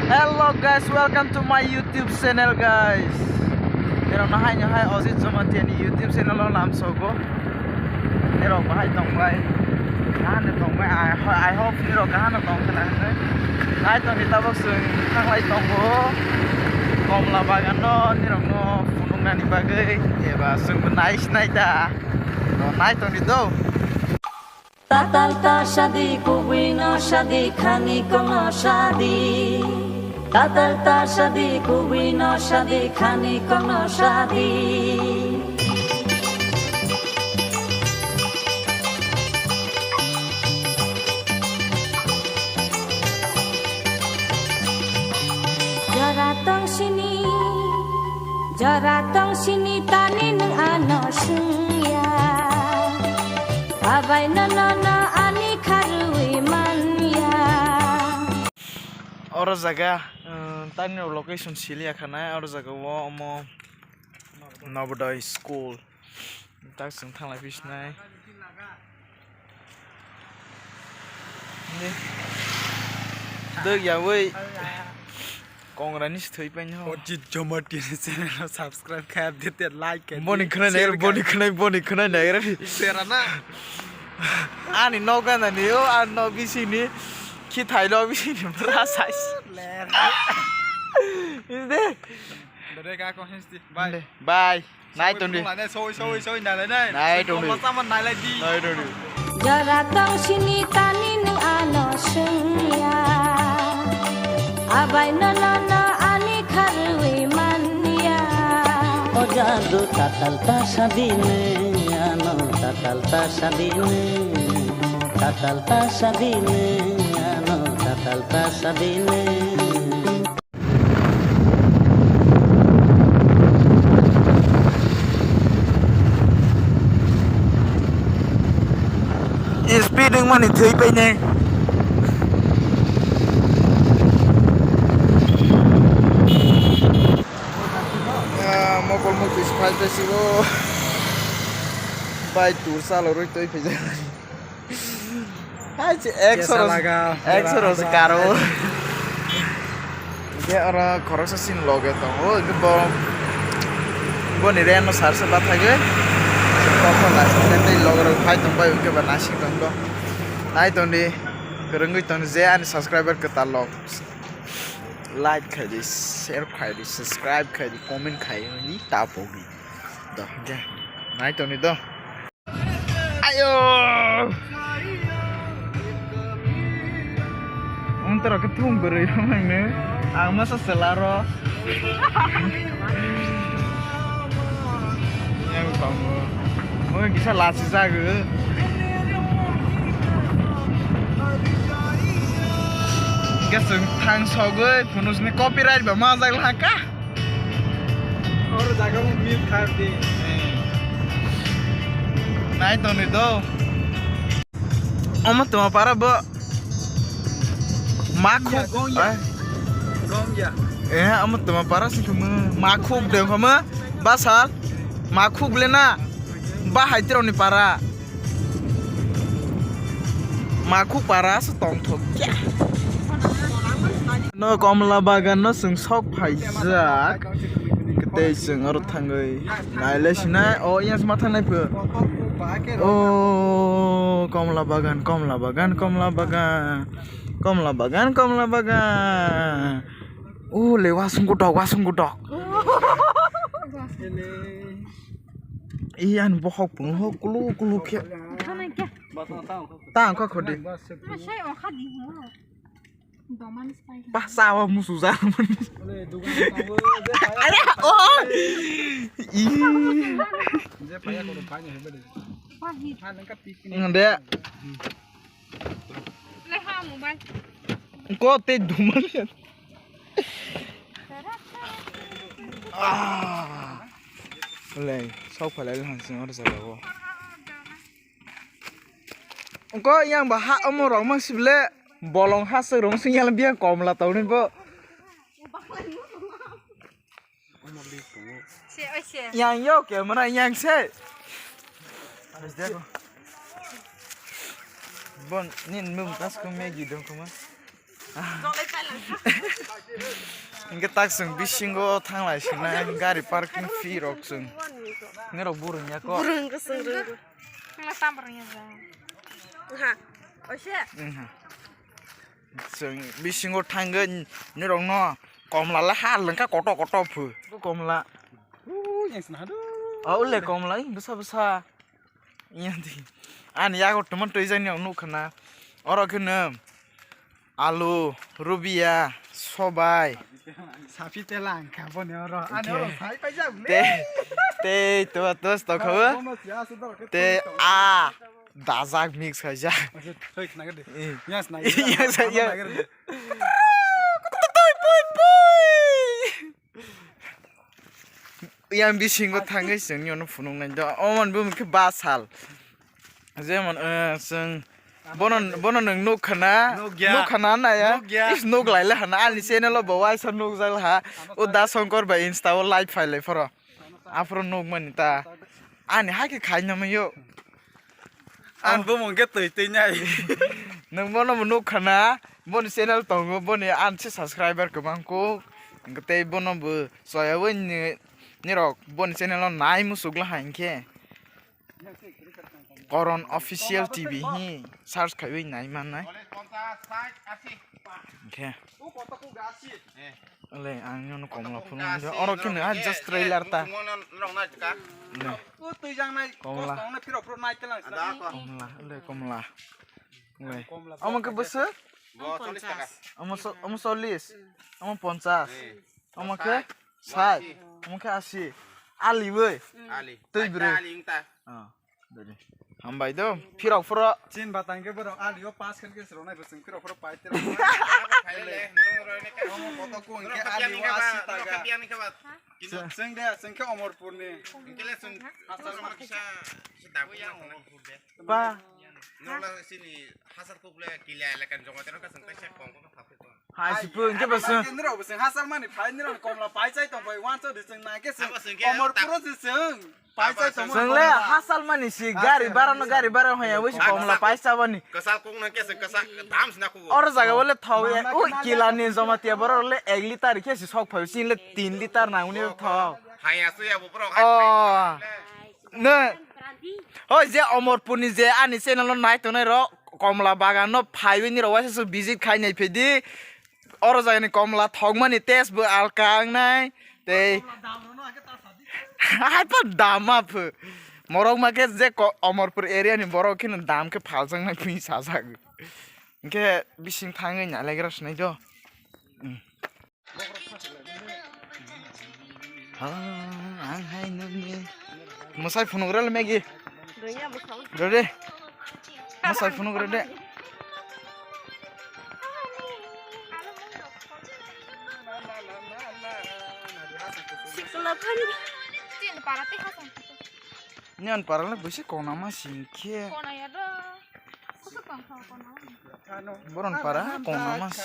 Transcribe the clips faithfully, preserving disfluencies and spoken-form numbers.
Hello guys, welcome to my YouTube channel guys. Nirok no hai no hai Ojit Jamatia ni YouTube channel o lamsogo. Nirok bahai tongbai. Kaham no tongbai. I, I hope nirok kaham no tong khna hwnwi. Nai tongni tabok chwng thanglai tongo. Komla bagan no nirok no phunuknani bagwi eba chwngbo nai sinai ta. No nai tongni do. Tatal ta shadi, kubui no shadi, khani kono shadi. Tatal ta shadi, kubui no shadi, khani kono shadi. Jora tong sini, jora tong sini tani nwng ano swngya. Abai no no no ani kharwi manya. Oro jaga, uh, tani location siliya khana, oro jaga o omo Navodaya school. Tak chwng thanglai phi sinai. Dwk yawi kongra ni se thwi paino. Ojit Jamatia ni channel no subscribe khai, update, like khai. Boni khwnai nai, boni khwnai, boni khwnai nai ra. Sera na. Ani nok gana ni o, ani nok bising ni. Khi thai nok bising ni bra size. Is de. Dore ka ko hensti. Bye. Bye. Nai tongdi. Soi, soi, soi, nai, nai, nai. Nai tongdi. Koma sama nai lai di. Nai tongdi. Jora tong sini tani nwng ano swngya. Abai no no no ani kharwi manya. O jadu tatal ta sadini ano tatal ta sadini. Tatal ta sadini ano tatal ta sadini. Speed wngmani thwi painai. Ah, mokol mukti se phai phai sigo. Bai tur chalorwi twi phaijak. Hai, ekso rok, ekso rok se karo. Hingke oro khoroksa chini loge tongo, hingke bo, boni reno sar se bathagwi. Kokno naising tei loge rok phai tongbai, hingke ba naising tongkho. Nai tongdi, kwrwngwi tongdi je ani subscriber kwtal rok. Like khaidi, share khaidi, subscribe khaidi, comment khai hwnwi ta pogdi. Do, hingke nai tongdi do. Ayo. Wng toro khe thung kwrwi wngmangno. Ang masa chwla ro. Yang tongo. Wng kisa lachijagwi. Hingke chwng thang sogwi phunukni copyright ba majak laka. Oro jaga mo mute khardi. Nai tongdi do. Omo tongma para bo. Makhuk. Gongya. Gongya. Eh, omo tongma para si khama. Makhuk de khama. Basal. Makhuk le na. Bahai tironi para. Makhuk para se tongthok ya. No komla bagan no chwng sok phaijak. Tei chwng oro thangwi nailai sinai. O yang ma thangnai pho. O komla bagan, komla bagan, komla bagan. Komla bagan, komla bagan. O le wasung godok, wasung godok. Iyan bohok pung ho kulu kulu khe. Ta ang kha khodi. Ba sawa musu ja. Are o. I. Ngande. Ko te dumali. Ah. Lei, sok phalai le hansing oro jaga o. Ko yang ba ha omo rok mang sible bolong ha se rong sing yang biang komla tau ni bo. Yang yo ke mana yang se. Bon, nin mung tas ko megi dong kuma. Jolai pailangkha. Hingke tak chwng bisingo thanglai sinai gari parking fee rok chwng. Nirok burung ya ko. Burung ko chwng rwng. Wngla tam burung ya ja. Ha. Oise. Wngha. Chwng bisingo thangwi nirokno komla le ha lengkha koto koto phu. Bo komla. Ui, yang sana do. Oh, ule komla, ih, bwsa bwsa. Iya di. Ani yago teman twijak ni nukha na. Oro kheno alu, rubia, sobai. Sapi telang kha boni oro. Ani oro sai paijak le. Te, te, to, to, to, khawa. Te, a, dajak mix khaijak. Thoi khna gede. Ih. Yang sana. Yang sana. Pui, pui, pui. Yang bisingo thangwi chwng nino phunuknai do. Omo ni bumung khe basal. Jemon, eh, chwng bono, bono nwng nuk khana, nuk ya. Nuk khana naya. Nuk ya. Is nuk laila hana. Ani channel o bo waisa nuk jal ha. O Da Shankar bai Insta o live phailai phoro. Aphuru nuk mani ta. Ani hai khe khai namayo. Ang bumung khe twi twi nai. Nwng bono bo nuk khana, boni channel tongo, boni ang se subscriber kwbang kuk. Hwnkhe tei bono bo soyawi ni, nirok boni channel o nai muchuk lahai hwnkhe. Koron Official T V hi search khaiwi nai mannai. Hwnkhe. Le, ang nyono komla phunuknai. Oro khe no, ah, just trailer ta. Le. Komla. Komla, le, komla. Le. Omo khe bwswk? Omo so-, omo chollish. Omo ponchas. Omo khe sait. Omo khe asi. Ali bai. Ali. Twi bwrwi. Ali wngta. Ah. Dede. Hambai do, phirok phoro. Chin batang khe borok alio pass khe khe srwnai bo chwng phirok phoro pai tera. Phailele, norok roi ne ka. Omo koto kung khe alio asi taga. Norok khe biyang ni khe ba. Chwng de, chwng khe Omorpur ni. Hingkhe le chwng hasar ma kisa, kisa dabu ya Omorpur de. Pa. Norok la chini hasar kuk le kila le kan jongma tera ka chwng kaisa kong kong kha khe kong. Hai si pung khe ba chwng. Nirok bo chwng hasar mani phai nirok komla pai chai tong pai wan chodi chwng na khe chwng. Abo chwng khe Omorpur o si chwng. Paisa tongma. Chwng le hasal mani si gari bara no gari bara hoya wi si komla paisa bani. Kwchal kok nang khe se kwchal dam sina khugo. Oro jaga bole thok ya. Ui kila ni Jamatia borok le ek liter khe si sok phai si le tin liter nang uni thok. Haya se ya bo borok. Oh. Ne. Hoi je Omorpur ni je ani channel no nai tongnai rok komla bagan no phai wi ni rok waisa su visit khai nai phedi. Oro jagani komla thokmani test bo alka wngnai tei hai pa dama phu morok ma khe je ko-, Omorpur area ni borok kheno dam khe phaljaknai phi sajak hwnkhe bising thangwi nailagra swnai do. Ha, ang hai nokni. Mwsai phunuk rw le Maggie. Rwya bwkhao. Rw de. Mwsai phunuk rw de. Sikla phani. Tin para te hasam. Nyan para le busi kona ma singkhe. Kona ya do. Boron para kona mas.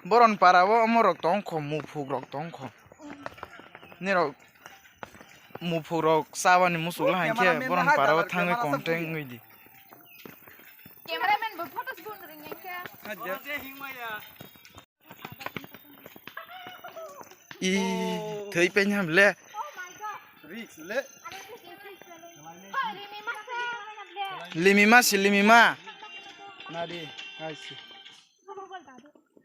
Boron para o omorok tongkho, muphuk rok tongkho. Nirok muphuk rok chabani muchuk la hainkhe boron para o thangwi content wngwi di. Cameraman bo photos bun ring yang khe. I thwi pen ham le. Risk le. Limima si limima. Nadi, I see.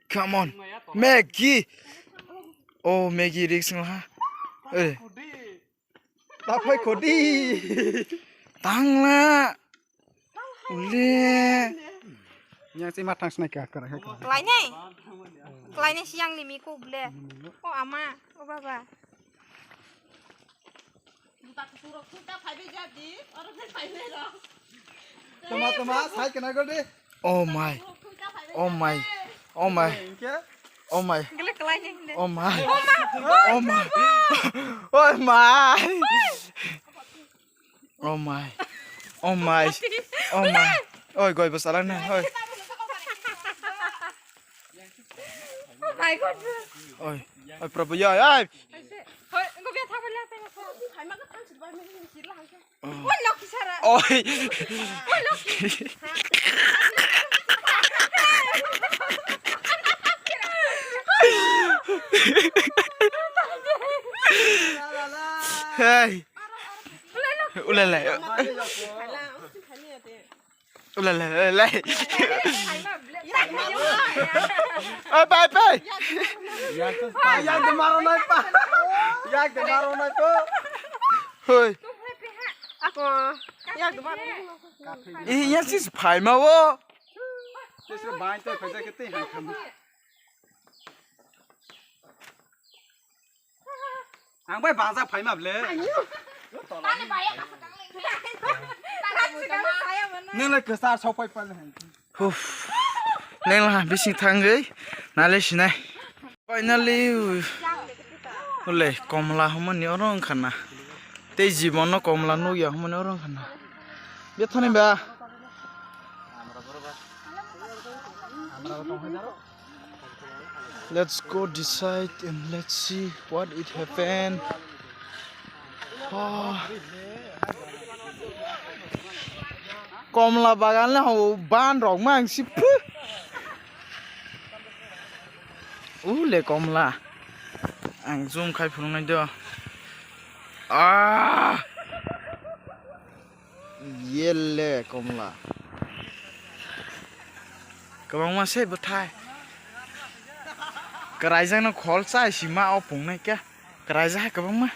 Come on. Maggie. Oh, Maggie risk ha. Eh. Taphai khodi. Tangla. Ule. Yang si matang snai ka kara ka. Klainai. Klainai siang limi ko ble. O ama, o baba. Toma, toma, sai kena gol de. Oh my. Oh my. Oh my. Hingke? Oh my. Gele klainai hinde. Oh my. Oh my. Oh my. Oh my. Oh my. Oh my. Oi, goi bwsala na, oi. Oh my God. Oi. Oi, Prabhu, ya, oi. Hoi, engko biya thang bali thang. Hai ma ka thang sir ba mi ni sir la hangke. Oi, lokhi sara. Oi. Oi, lokhi. Hey. Ulala. Ulala, ulala. Oi, pai, pai. Yak de maro nai pa. Yak de maro nai pa. Hoi. Ako. Yak de maro. Eh, yang sis pai ma wo. Tes bai to kaja kete hai kham. Ang bai bajak phaima ble. Nung le kwsa sok pai pal hai. Huf. Neng la bising thangwi nale sinai. Finally, ule komla humani oro wngkha na. Tei jibono komla nukya humani oro wngkha na. Bethani ba. Let's go decide and let's see what it happen. Ah. Komla bagan le ho ban rok ma ang si phu. Ule komla. Ang zoom khai phunuknai do. Ah! Yele komla. Kwbangma se bwthai. Kwraijakno khol chai sima o pungnai khe. Kwraijak hai kwbangma.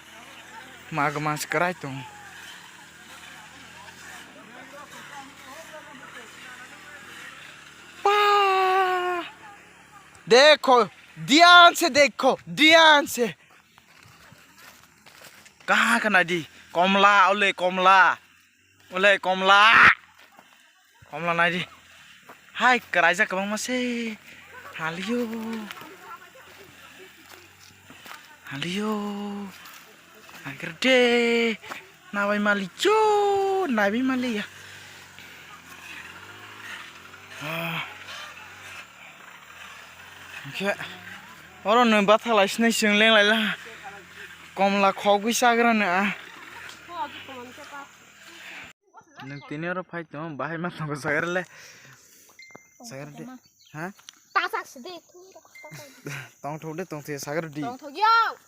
Ma kwmang se kwrai tong. Pa! Dekho, dhyan se dekho, dhyan se. Kaha khe nai di, komla, ole komla, ole komla, komla nai di. Hai, kwraijak kwbangma se. Haliyo. Haliyo. Agre de. Nabai mali cho, nabai mali ya. Ah. Oke. Oro nung bathalai sinai sing leng lai la. Komla khogwi chagra no a. Nung tini oro phai tong, bahai ma tongo chagra le. Chagra de. Ha? Tasak sidi. Tong thok de, tong thok chagra di. Tong thok yo.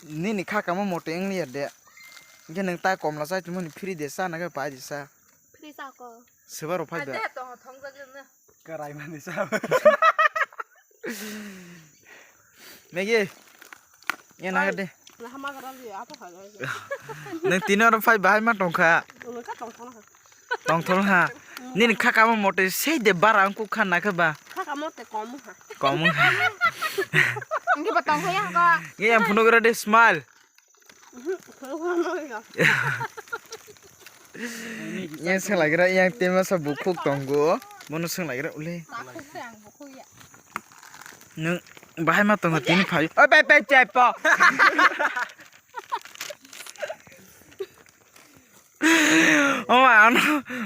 Nini kha kamo mote wng liya de. Hingke nwng ta komla chai tongmani free de cha, na khe pai de cha. Free cha ko. Seba rok phai da. Ate to thong jak na. Karai mani cha. Megi. Ye na de. Na hama gara ji ato kha. Nwng tini oro phai bahai ma tong kha. Nwng ka tong thong kha. Tongthol ha. Nini khakamo mote sei de bara wngkuk kha nakhe ba. Khakamo te komu ha. Komu ha. Ngi ba tongkha ya ko. Ngi yang phunuk ra de smile. Yang selaigra yang tema sa bukhuk tongo. Mono selaigra ule. Takhuk se ang bukhuk ya. Nung bahai ma tongo tini phai. Oi bai bai chai po. Oma ano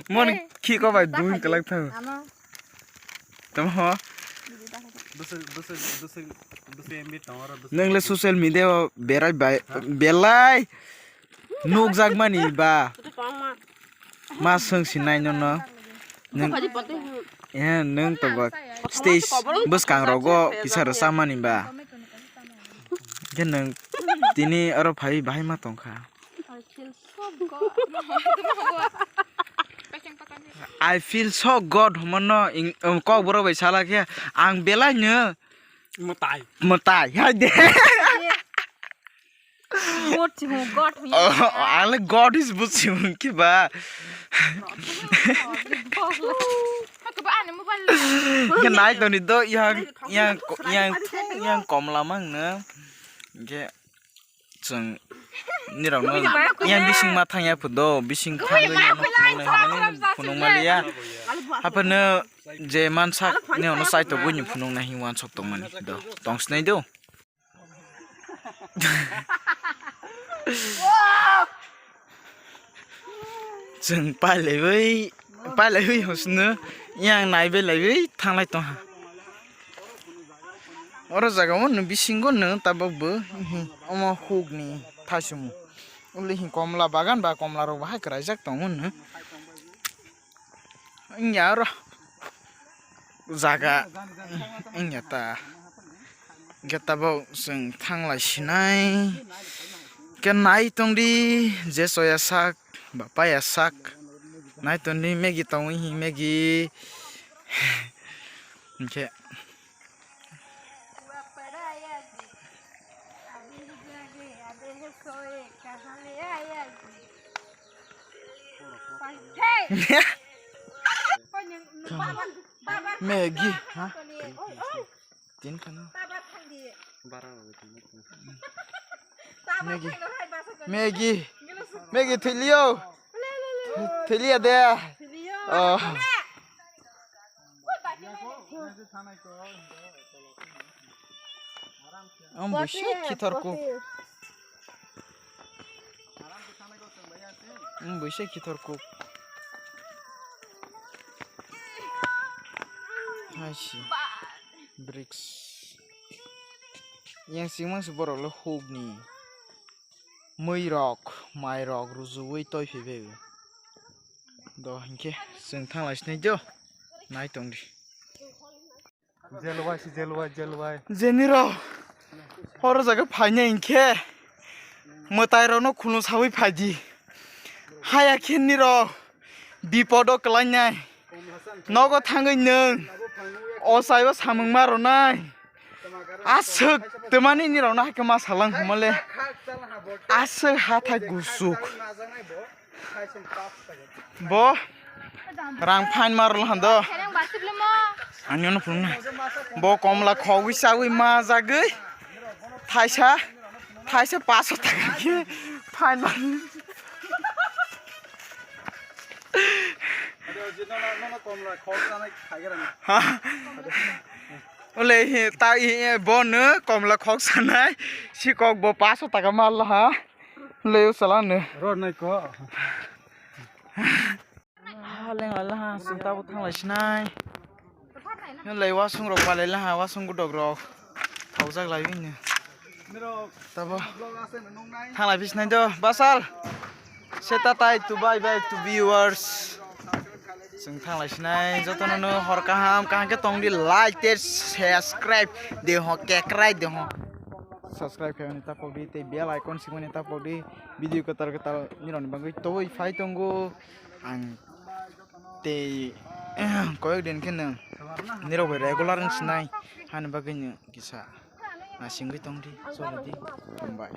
mon khiko bai dun kelak thang. Tamo ho. Nung le social media o berai bai belai nukjak mani ba. Ma swng sinai nono. Nung, eh, nung to ba stage bwskang rogo kisa rwchapmani ba. Khe nung tini oro phai bahai ma tongkha. I feel so God hwnmano kok borok bai sala khe ang belai no mwtai mwtai hai de. God hwngo, God hwngo. Oh, ang le God is busi hwn ki ba. Khe nai toni do yang yang yang yang komla mang no. Khe chwng nirok no yang bising ma thang ya phudo bising thang no phunung nai hwnmani phunung maliya. Haphano je mansak ni ono chai to buini phunung nai hwnwi wansok tongmani do tong sinai do. Chwng pailaiwi pailaiwi hosno yang naibe laiwi thanglai tongha. Oro jaga o nw bisingo nw tabok bo omo huk ni thaichung uli hi komla bagan ba komla rok bahai kwraijak tongo nw. Wngya oro jaga wngya ta. Hwnkhe tabok chwng thanglai sinai. Hwnkhe nai tongdi, je choya sak, ba paya sak. Nai tongdi, Maggie tongwi hi Maggie. Hwnkhe. Maggie, ha? Tin khana. Maggie. Maggie. Maggie, thwiliyo. Thwiliya de. Oh. Ang buishe kithorkuk. Ang buishe kithorkuk. Hai si. Bricks. Yang singmang se borok le huk ni. Mui rok, mai rok rujuwi toi phai bai. Do hinkhe chwng thanglai sinai do. Nai tongdi. Jelwai si jelwai, jelwai. Jeniro horo jaga phainai hinkhe mwtai rokno khulum sawi phaidi. Haya khe nirok bipodo kwlainai. Nogo thangwi nwng ochaibo samung ma rwnai. Aswk twmani nirokno haikhe ma salang hwnmale. Aswk hathai gusuk. Bo rang phan ma rwla hando. Ani ono phunukna. Bo komla khogwi sagwi ma jagwi. Thaisa, thaisa paso taka khe phan ma. Ha? Ole hi ta hi bo no komla khok sanai. Si kok bo paso taka ma rwla ha. Leo salano. Ror nai ko. Ha, leng ala ha, sung tabo thanglai sinai. Lei wasung rok palai la ha, wasung gudok rok. Thaujak lai bini. Tabo. Thanglai bisinai do, basal. Seta tai to bye bye to viewers. Chwng thanglai sinai jotono no hor kaham kaham khe tongdi, like tei subscribe de ho, kekrai de ho. Subscribe khaimani tapokdi tei bell icon singmani tapokdi, video kwtal kwtal nirokni bagwi toboi phai tongo ang tei koyok din khe nwng nirok bai regular wng sinai hani bagwi no kisa nasingwi tongdi, cholodi, hambai.